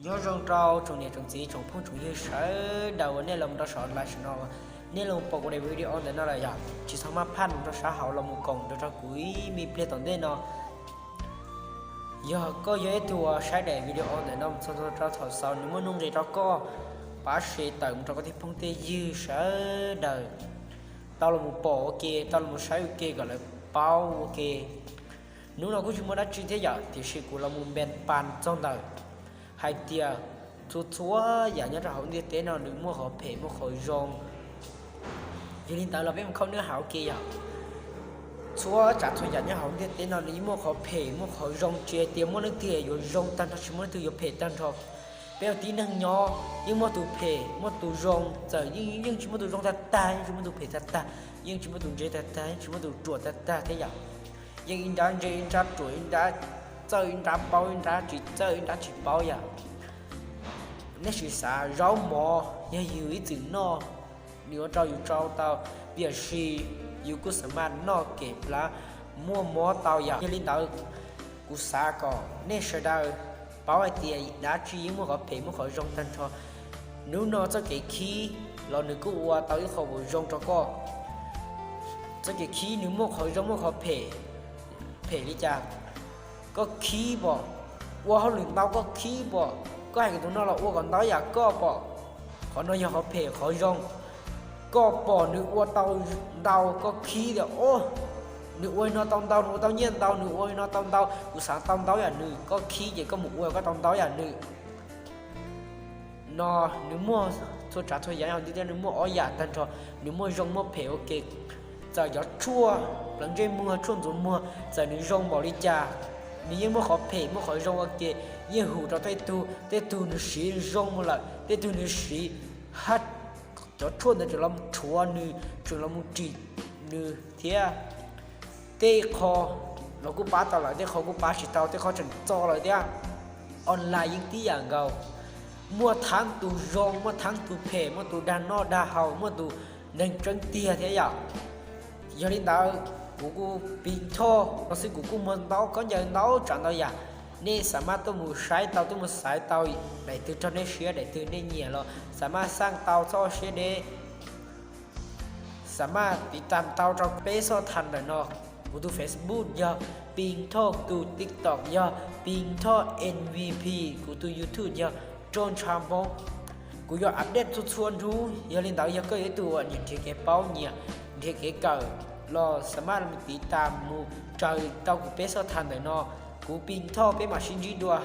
Nyob zoo rau tsoom niam tsoom txiv tsoom phooj tsoom ywg sawv daws uas nej los rau saum live no, nej los pom kuv daim video ntawm no lawm yog tsis txhob maj phaj mus rau sab hauv los mus koom nrog rau kuv ib me pliag tom ntej no. Yog koj yog ib tug uas saib daim video ntawm no txog rau thaum xaus nws muaj nuj nqis rau koj, pab share tawm mus rau koj tej phooj tej ywg sawv daws tau los mus pom ua ke, tau los mus saib ua ke kom lawv paub ua ke. Hnub no kuj tsis muaj dab tsi thiab yom, tiam sis kuv los mus npes pas txog ntawm hais tias txhua txhua yam nyob rau hauv ntiaj teb no nws muaj qhov phem muaj qhov zoo. Yog li ntawd los peb mus khaub neb hauv ke yog txhua tsav txhua yam nyob hauv ntiaj teb no nws yeej muaj qhov phem muaj qhov zoo, tsis hais tias muaj leej twg yuav zoo tag nrho, tsis muaj leej twg yuav phem tag nrho. Peb ua tib neeg nyob yeej muaj tus phem muaj tus zoo, txawm yeej tsis muaj tus zoo tag tag, yeej tsis muaj tus phem tag tag, yeej tsis muaj tus ntse tag tag, yeej tsis muaj tus ruam tag tag thiab yom. Yeej ib nrab ntse ib nrab ruam, ib nrab txawj ib nrab paub, ib nrab tsis txawj ib nrab tsis paub yom. Nej sim xav, zaub mov yog yus ib txwm noj, nws ua rau yus tsau tau, tiam sis yus kuj xav maj noj kev plab muaj mob tau yom. Yog li ntawd kuv xav kom nej sawv daws paub hais tias dab tsi yeej muaj qhov phem muaj qhov zoo tag nrho. Hnub no txoj kev khib los nws kuj ua tau ib qho uas zoo rau koj. Txoj kev khib nws muaj qhov zoo muaj qhov phem. Phem li cas? Koj khib pom, ua hauj lwm ntau koj khib pom, koj hais kom tus no los ua kom ntau yam koj pom. Qhov no yog qhov phem. Qhov zoo, koj pom nws ua tau ntau koj khib tias o, nws ua li no tau ntau, nws ua tau nyiaj ntau, nws ua li no tau ntau, kuv xav tau ntau yam nws, koj khib ces koj mus ua koj tau ntau yam nws. No nws muaj txhua tsav txhua yam hauv ntiaj teb nws muaj ob yam tag nrho, nws muaj zoo muaj phem ua ke. Txawm cov tshuaj plawv ntsej muag tshuaj ntxuav muag txawm nws zoo npaum li cas, nws yeej muaj qhov phem muaj qhov zoo ua ke. Yeej hum rau tej tug, tej tug nws siv zoo mus lawm, tej tug nws siv hab cov tshuaj ntawd tseem los rhuav nws, tseem los mus ris nws thiab. Tej qho los kuj pab tau lawm, tej qho kuj pab tsis tau, tej qho tseem txo lawm thiab. Online yeej tib yam nkaus, muaj thaab tus zoo, muaj thaab tus phem, muaj tus dag noj dag haus, muaj tus neeg tseeb tiag thiab yom. Yog li ntawd, kuv kuj pig thoj no xwb, kuv kuj muag ntau khaub ncaws ntau tsav ntau yam. Nej xav maj tuaj mus saib tau, tuaj mus xaiv tau daim twg raug nej siab, daim twg nej nyiam los xav maj xaj tau txhob siab deb. Xav maj tiv tam tau rau peb xoj tha ntawm no, kuv tus Facebook yog pig thoj, tus TikTok yog pig thoj N V P, kuv tus YouTube yog Rooj Tsha Hmoob. Kuv yuav update txhua txhua hnub, yog li ntawd yog koj yog ib tug uas nyiam nrhiav kev paub, nyiam nrhiav kev kawm los xav maj tiv tam mus raws tau kuv peb xoj tha ntawm no. Kuv pig thoj, peb mam sib ntsib dua.